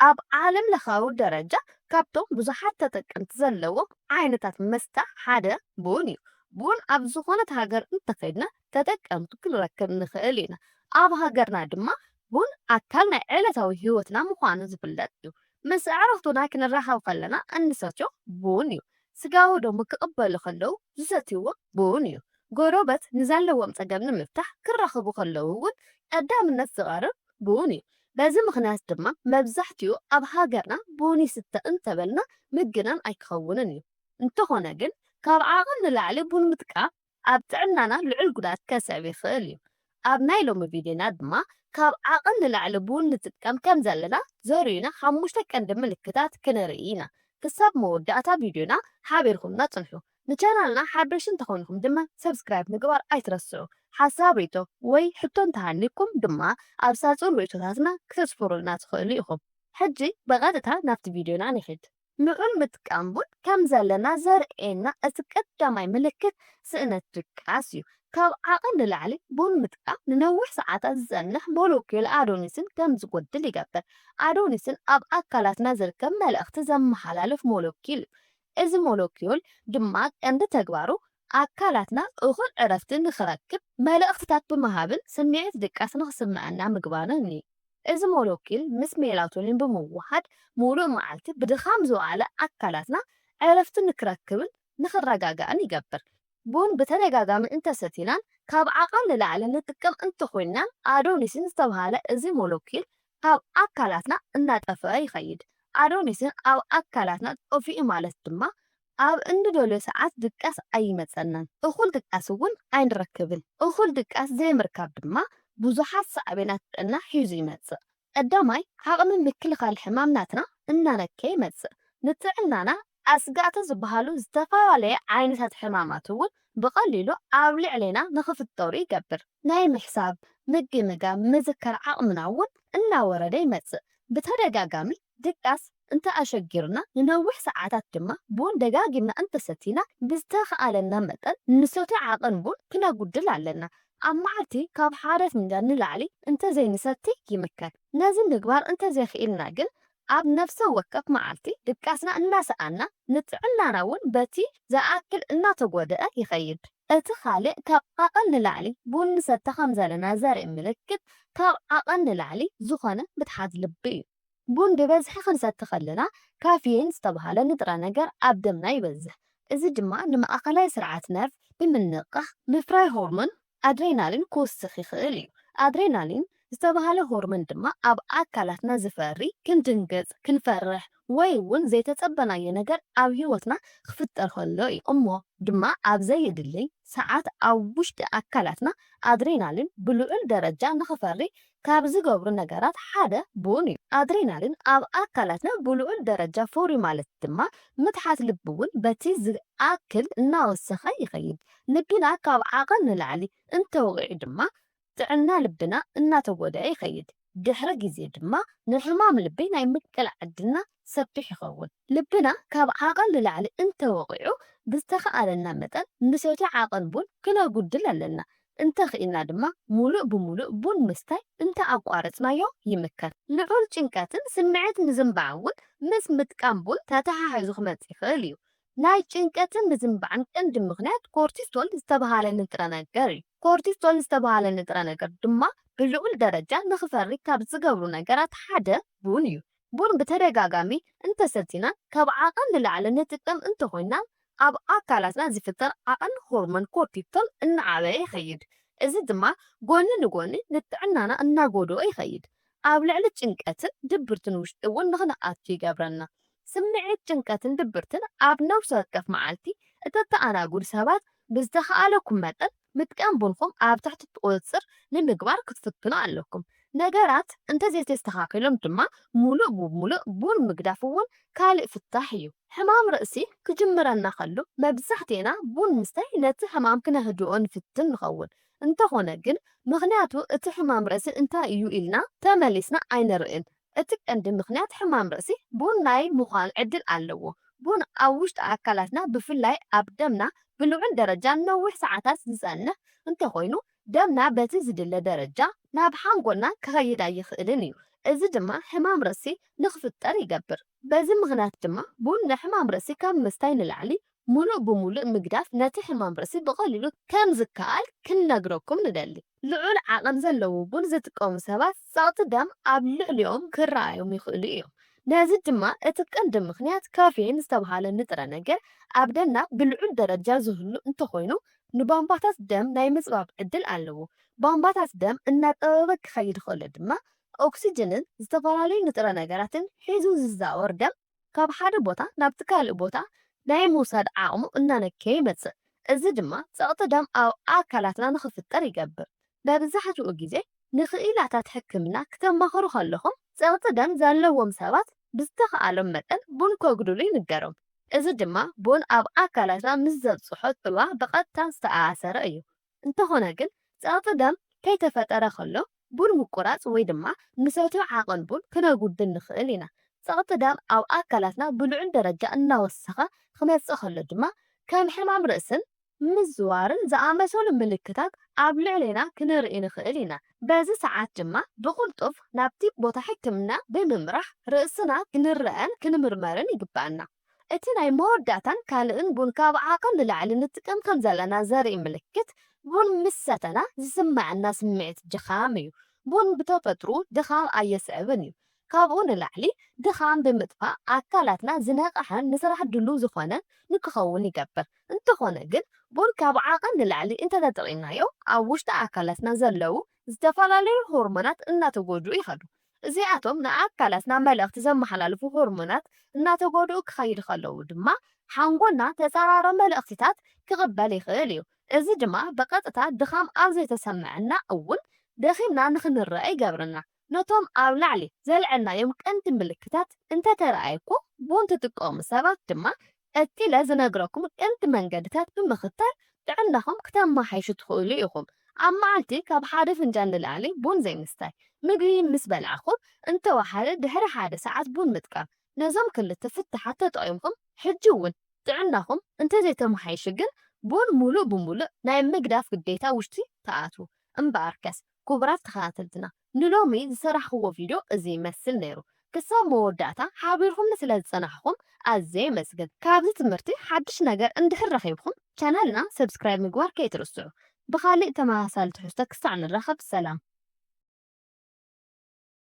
ኣብ ዓለም ለኻዊ ደረጃ ካብቶም ብዙሓት ተጠቀምቲ ዘለዎም ዓይነታት መስተ ሓደ ቡን እዩ። ቡን ኣብ ዝኾነት ሃገር እንተኸድና ተጠቀምቱ ክንረክብ ንኽእል ኢና። ኣብ ሃገርና ድማ ቡን ኣካል ናይ ዕለታዊ ህይወትና ምዃኑ ዝፍለጥ እዩ። ምስ ኣዕሩኽትና ክንራኸብ ከለና እንሰትዮ ቡን እዩ። ስጋዊ ደሙ ክቕበሉ ከለዉ ዝሰትይዎ ቡን እዩ። ጎረበት ንዘለዎም ጸገም ንምፍታሕ ክራኸቡ ከለዉ እውን ቀዳምነት ዝቐርብ ቡን እዩ። በዚ ምኽንያት ድማ መብዛሕትኡ ኣብ ሃገርና ቡን ይስተ እንተበልና ምግናን ኣይክኸውንን እዩ። እንተኾነ ግን ካብ ዓቐን ንላዕሊ ቡን ምጥቃም ኣብ ጥዕናና ልዑል ጉድኣት ከስዕብ ይኽእል እዩ። ኣብ ናይ ሎሚ ቪድዮና ድማ ካብ ዓቐን ንላዕሊ ቡን ንጥቀም ከም ዘለና ዘርእዩና ሓሙሽተ ቀንዲ ምልክታት ክንርኢ ኢና። ክሳብ መወዳእታ ቪድዮና ሓቢርኩምና ጽንሑ። ንቻናልና ሓደሽቲ እንተኾንኩም ድማ ሰብስክራይብ ምግባር ኣይትረስዑ። ሓሳብ ርእቶ ወይ ሕቶ እንተሃልይኩም ድማ ኣብ ሳጹን ርእቶታትና ክተስፍሩልና ትኽእሉ ኢኹም። ሕጂ ብቐጥታ ናብቲ ቪድዮና ንኺድ። ልዑል ምጥቃም ቡን ከም ዘለና ዘርእየና እቲ ቀዳማይ ምልክት ስእነት ድቃስ እዩ። ካብ ዓቐን ንላዕሊ ቡን ምጥቃም ንነዊሕ ሰዓታት ዝጸንሕ ሞለኪዩል ኣዶኒስን ከም ዝጎድል ይገብር። ኣዶኒስን ኣብ ኣካላትና ዝርከብ መልእኽቲ ዘመሓላልፍ ሞለኪዩል እዩ። እዚ ሞለኪዩል ድማ ቀንዲ ተግባሩ ኣካላትና እኹል ዕረፍቲ ንኽረክብ መልእኽትታት ብምሃብን ስምዒት ድቃስ ንኽስምዐና ምግባርን እዩ። እዚ ሞለኪል ምስ ሜላቶኒን ብምውሃድ፣ ሙሉእ መዓልቲ ብድኻም ዝወዓለ ኣካላትና ዕረፍቲ ንክረክብን ንክረጋጋእን ይገብር። ቡን ብተደጋጋሚ እንተሰቲናን ካብ ዓቐን ንላዕሊ ንጥቀም እንተኾይንናን፣ ኣዶኒሲን ዝተብሃለ እዚ ሞለኪል ካብ ኣካላትና እናጠፍአ ይኸይድ። ኣዶኒሲን ኣብ ኣካላትና ጠፊኡ ማለት ድማ ኣብ እንደደልዮ ሰዓት ድቃስ ኣይመጸናን። እኹል ድቃስ እውን ኣይንረክብን። እኹል ድቃስ ዘይምርካብ ድማ ብዙሓት ሳዕቤናት ጥዕና ሒዙ ይመጽእ። ቀዳማይ፣ ዓቕሚ ምክልኻል ሕማም ናትና እናነከየ ይመጽእ። ንጥዕናና ኣስጋእቲ ዝበሃሉ ዝተፈላለየ ዓይነታት ሕማማት እውን ብቐሊሉ ኣብ ልዕሌና ንኽፍጠሩ ይገብር። ናይ ምሕሳብ፣ ምግምጋም፣ ምዝካር ዓቕምና እውን እናወረደ ይመጽእ። ብተደጋጋሚ ድቃስ እንተ ኣሸጊሩና፣ ንነዊሕ ሰዓታት ድማ ቡን ደጋጊምና እንተሰቲና፣ ብዝተኻእለና መጠን ንሰትዮ ዓቐን ቡን ክነጉድል ኣለና። ኣብ መዓልቲ ካብ ሓደ ፍንጃል ንላዕሊ እንተዘይንሰቲ ይምከር። ነዚ ምግባር እንተዘይኽኢልና ግን፣ ኣብ ነፍሰ ወከፍ መዓልቲ ድቃስና እናሰኣና፣ ንጥዕናና እውን በቲ ዝኣክል እናተጎድአ ይኸይድ። እቲ ካልእ፣ ካብ ዓቐን ንላዕሊ ቡን ንሰቲ ከም ዘለና ዘርኢ ምልክት፣ ካብ ዓቐን ንላዕሊ ዝኾነ ምትሓት ልቢ እዩ። ቡን ብበዝሒ ክንሰቲ ከለና፣ ካፌን ዝተብሃለ ንጥረ ነገር ኣብ ደምና ይበዝሕ። እዚ ድማ ንማእከላይ ስርዓት ነርቭ ብምንቕቓሕ፣ ምፍራይ ሆርሞን ኣድሬናሊን ክውስኽ ይኽእል እዩ። ኣድሬናሊን ዝተብሃለ ሆርሞን ድማ ኣብ ኣካላትና ዝፈሪ፣ ክንድንግጽ፣ ክንፈርሕ፣ ወይ እውን ዘይተጸበናዮ ነገር ኣብ ህይወትና ክፍጠር ከሎ እዩ። እሞ ድማ ኣብ ዘየድሊ ሰዓት ኣብ ውሽጢ ኣካላትና ኣድሬናሊን ብልዑል ደረጃ ንኽፈሪ ካብ ዝገብሩ ነገራት ሓደ ቡን እዩ። ኣድሬናሊን ኣብ ኣካላትና ብልዑል ደረጃ ፈርዩ ማለት ድማ ምትሓት ልቢ እውን በቲ ዝኣክል እናወሰኸ ይኸይድ። ልብና ካብ ዓቐን ንላዕሊ እንተወቒዑ ድማ ጥዕና ልብና እናተጎድአ ይኸይድ። ድሕሪ ግዜ ድማ ንሕማም ልቢ ናይ ምቅላዕ ዕድልና ሰፊሕ ይኸውን። ልብና ካብ ዓቐን ንላዕሊ እንተወቒዑ ብዝተኻእለና መጠን ንሰትዮ ዓቐን ቡን ክነጉድል ኣለና። እንተኽኢልና ድማ ሙሉእ ብሙሉእ ቡን ምስታይ እንተኣቋረጽናዮ ይምከር። ልዑል ጭንቀትን ስምዒት ምዝንባዕን እውን ምስ ምጥቃም ቡን ተተሓሒዙ ክመጽእ ይኽእል እዩ። ናይ ጭንቀትን ምዝንባዕን ቀንዲ ምኽንያት ኮርቲሶል ዝተብሃለ ንጥረ ነገር እዩ። ኮርቲሶል ዝተብሃለ ንጥረ ነገር ድማ ብልዑል ደረጃ ንኽፈሪ ካብ ዝገብሩ ነገራት ሓደ ቡን እዩ። ቡን ብተደጋጋሚ እንተሰቲናን ካብ ዓቐን ንላዕሊ ንጥቀም እንተኾይናን ኣብ ኣካላትና ዝፍጠር ዓቐን ሆርሞን ኮርቲሶል እናዓበየ ይኸይድ። እዚ ድማ ጎኒ ንጎኒ ንጥዕናና እናጎድኦ ይኸይድ። ኣብ ልዕሊ ጭንቀትን ድብርትን ውሽጢ እውን ንኽንኣቱ ይገብረና። ስምዒት ጭንቀትን ድብርትን ኣብ ነፍሲ ወከፍ መዓልቲ እተተኣናግዱ ሰባት ብዝተኻእለኩም መጠን ምጥቃም ቡንኩም ኣብ ትሕቲ ቁጽጽር ንምግባር ክትፍትኑ ኣለኩም። ነገራት እንተዘይተስተኻኺሎም ድማ ሙሉእ ብሙሉእ ቡን ምግዳፍ እውን ካልእ ፍታሕ እዩ። ሕማም ርእሲ ክጅምረና ከሎ መብዛሕትኤና ቡን ምስታይ ነቲ ሕማም ክነህድኦ ንፍትን ንኸውን። እንተኾነ ግን ምኽንያቱ እቲ ሕማም ርእሲ እንታይ እዩ ኢልና ተመሊስና ኣይንርእን። እቲ ቀንዲ ምኽንያት ሕማም ርእሲ ቡን ናይ ምዃን ዕድል ኣለዎ። ቡን ኣብ ውሽጢ ኣካላትና ብፍላይ ኣብ ደምና ብልዑል ደረጃ ንነዊሕ ሰዓታት ዝጸንሕ እንተኾይኑ ደምና በቲ ዝድለ ደረጃ ናብ ሓንጎልና ክኸይድ ኣይኽእልን እዩ። እዚ ድማ ሕማም ርእሲ ንኽፍጠር ይገብር። በዚ ምኽንያት ድማ ቡን ንሕማም ርእሲ ካብ ምስታይ ንላዕሊ ሙሉእ ብሙሉእ ምግዳፍ ነቲ ሕማም ርእሲ ብቐሊሉ ከም ዝከኣል ክንነግረኩም ንደሊ። ልዑል ዓቐን ዘለዎ ቡን ዝጥቀሙ ሰባት ጸቕጢ ደም ኣብ ልዕሊኦም ክረኣዮም ይኽእሉ እዮም። ነዚ ድማ እቲ ቀንዲ ምኽንያት ካፌን ዝተባህለ ንጥረ ነገር ኣብ ደምና ብልዑል ደረጃ ዝህሉ እንተኾይኑ ንቧንቧታት ደም ናይ ምጽባብ ዕድል ኣለዎ። ቧንቧታት ደም እናጠበበ ክኸይድ ከሎ ድማ ኦክሲጅንን ዝተፈላለዩ ንጥረ ነገራትን ሒዙ ዝዛወር ደም ካብ ሓደ ቦታ ናብቲ ካልእ ቦታ ናይ ምውሳድ ዓቕሙ እናነከየ ይመጽእ። እዚ ድማ ጸቕጢ ደም ኣብ ኣካላትና ንኽፍጠር ይገብር። መብዛሕትኡ ግዜ ንኽኢላታት ሕክምና ክተማኽሩ ከለኹም ጸቕጢ ደም ዘለዎም ሰባት ብዝተኻእሎም መጠን ቡን ከጉድሉ ይንገሮም። እዚ ድማ ቡን ኣብ ኣካላትና ምስ ዘብጽሖ ጽልዋ ብቐጥታ ዝተኣሳሰረ እዩ። እንተኾነ ግን ጸቕጢ ደም ከይተፈጠረ ከሎ ቡን ምቁራጽ ወይ ድማ ንሰትዮ ዓቐን ቡን ክነጉድል ንኽእል ኢና። ጸቕጢ ደም ኣብ ኣካላትና ብልዑል ደረጃ እናወሰኸ ክመጽእ ከሎ ድማ ከም ሕማም ርእስን ምዝዋርን ዝኣመሰሉ ምልክታት ኣብ ልዕሌና ክንርኢ ንኽእል ኢና። በዚ ሰዓት ድማ ብቕልጡፍ ናብቲ ቦታ ሕክምና ብምምራሕ ርእስና ክንረኣን ክንምርመርን ይግባኣና። እቲ ናይ መወዳእታን ካልእን ቡን ካብ ዓቐን ንላዕሊ ንጥቀም ከም ዘለና ዘርኢ ምልክት ቡን ምስ ሰተና ዝስምዓና ስምዒት ድኻም እዩ። ቡን ብተፈጥሩ ድኻም ኣየስዕብን እዩ። ካብኡ ንላዕሊ ድኻም ብምጥፋእ ኣካላትና ዝነቕሐን ንስራሕ ድሉው ዝኾነን ንክኸውን ይገብር። እንተኾነ ግን ቡን ካብ ዓቐን ንላዕሊ እንተተጠቒምናዮ ኣብ ውሽጢ ኣካላትና ዘለዉ ዝተፈላለዩ ሆርሞናት እናተጎድኡ ይኸዱ። እዚኣቶም ንኣካላትና መልእኽቲ ዘመሓላልፉ ሆርሞናት እናተጎድኡ ክኸይድ ከለዉ ድማ ሓንጎልና ተጻራሪ መልእኽቲታት ክቕበል ይኽእል እዩ። እዚ ድማ ብቐጥታ ድኻም ኣብ ዘይተሰምዐና እውን ደኺምና ንኽንረአ ይገብረና። ነቶም ኣብ ላዕሊ ዘልዐልናዮም ቀንዲ ምልክታት እንተተረኣየኩም ቡን ትጥቀሙ ሰባት ድማ ቀጺለ ዝነግረኩም ቀንዲ መንገድታት ብምኽታል ጥዕናኹም ክተመሓይሹ ትኽእሉ ኢኹም። ኣብ መዓልቲ ካብ ሓደ ፍንጃል ንላዕሊ ቡን ዘይምስታይ፣ ምግቢ ምስ በላዕኹም እንተወሓደ ድሕሪ ሓደ ሰዓት ቡን ምጥቃም፣ ነዞም ክልተ ፍታሓት ተጠቒምኩም ሕጂ እውን ጥዕናኹም እንተዘይተመሓይሹ ግን ቡን ሙሉእ ብሙሉእ ናይ ምግዳፍ ግዴታ ውሽጢ ትኣትዉ። እምበኣርከስ ክቡራት ተኸታተልትና ንሎሚ ዝሰራሕኽዎ ቪድዮ እዚ ይመስል ነይሩ። ክሳብ መወዳእታ ሓቢርኹምኒ ስለ ዝጸናሕኹም ኣዝየ የመስግን። ካብዚ ትምህርቲ ሓድሽ ነገር እንድሕር ረኺብኩም ቻነልና ሰብስክራይብ ምግባር ከይትርስዑ። ብኻሊእ ተመሳሳሊ ትሕዝቶ ክሳዕ ንራኸብ ሰላም።